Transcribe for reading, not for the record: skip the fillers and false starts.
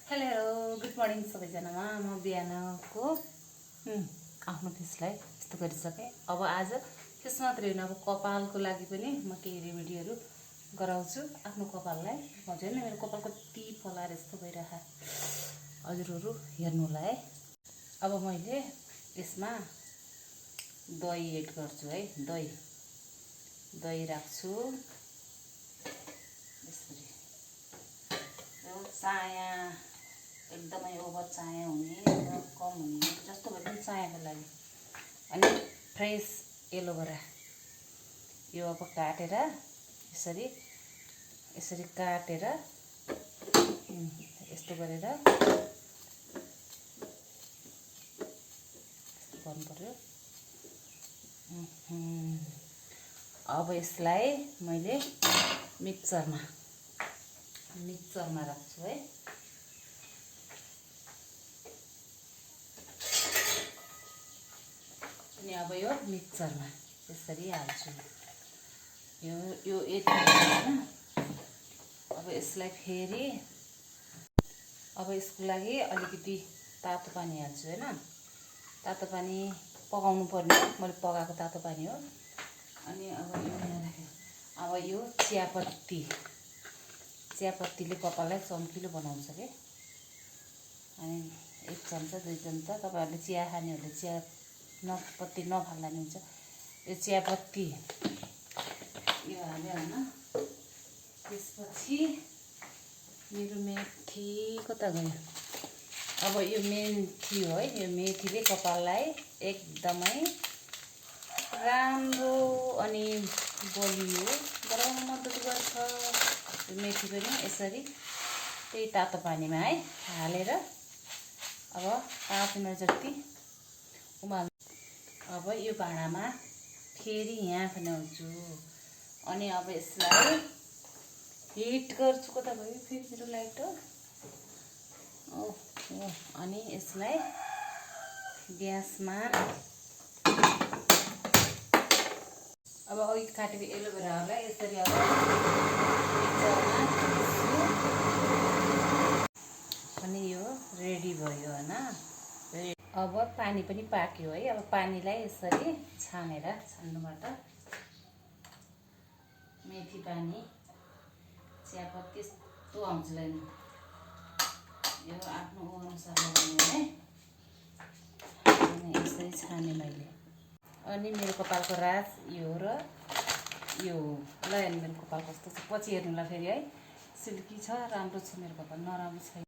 Hello good morning सबैजनामा। म बिहानको आफ्नो फेसलाई यस्तो गरिसकेँ। अब आज फेस मात्रै होइन, अब कपालको लागि पनि म केही रेमेडीहरू गराउँछु आफ्नो कपाललाई। हजुर मेरो कपाल कति पलाएर यस्तो भइरहेको हजुरहरू हेर्नु होला है। अब मैले यसमा दही एड गर्छु है। दही राख्छु यसरी। चाया एकदमै ओभर चाया हुने र कम हुने जस्तो भए पनि चायाको लागि। अनि फ्रेस एलोभेरा यो अब काटेर यसरी काटेर यस्तो गरेर गर्नु पर्यो। अब यसलाई मैले मिक्सरमा राख्छु है। अनि अब यो मिक्सरमा यसरी हाल्छु। यो यति हैन। अब यसलाई फेरि अब यसको लागि अलिकति तातो पानी हाल्छु हैन। तातो पानी पकाउनु पर्ने, मैले पकाएको तातो पानी हो। अनि अब यो यहाँ राखेँ। अब यो चियापत्तीले कपाललाई चम्किलो बनाउँछ के। अनि 1 चम्चा 2 चम्चा तपाईहरुले चिया खानेहरूले चिया पत्ती नफाल्दा नि हुन्छ। यो चियापत्ती यो हाल्यो हैन। त्यसपछि मेरो मेथी कता गयो? अब यो मेथी हो है। यो मेथीले कपाललाई एकदमै राम्रो अनि बलियो गराउन मद्दत गर्छ। यो मेथी पनि यसरी त्यही तातो पानीमा है हालेर अब 5 मिनट जति उमाल्नु। अब यो भाँडामा फेरि यहाँ खनाउँछु। अनि अब यसलाई हिट गर्छु। कता गयो फेरि मेरो लाइट हो? अनि यसलाई ग्यासमा अब अघि काटेको एलोभेरालाई यसरी अब अनि यो रेडी भयो हैन। अब पानी पनि पाक्यो है। अब पानीलाई यसरी छान्नुबाट मेथी पानी चियापत्ती यस्तो आउँछ लाइन। यो आफ्नो अनुसार लगाउने है। अनि यसरी छाने मैले। अनि मेरो कपालको राज यो र यो ल। मेरो कपाल कस्तो छ पछि हेर्नुलाई फेरि है। सिल्की छ, राम्रो छ मेरो कपाल, नराम्रो छैन।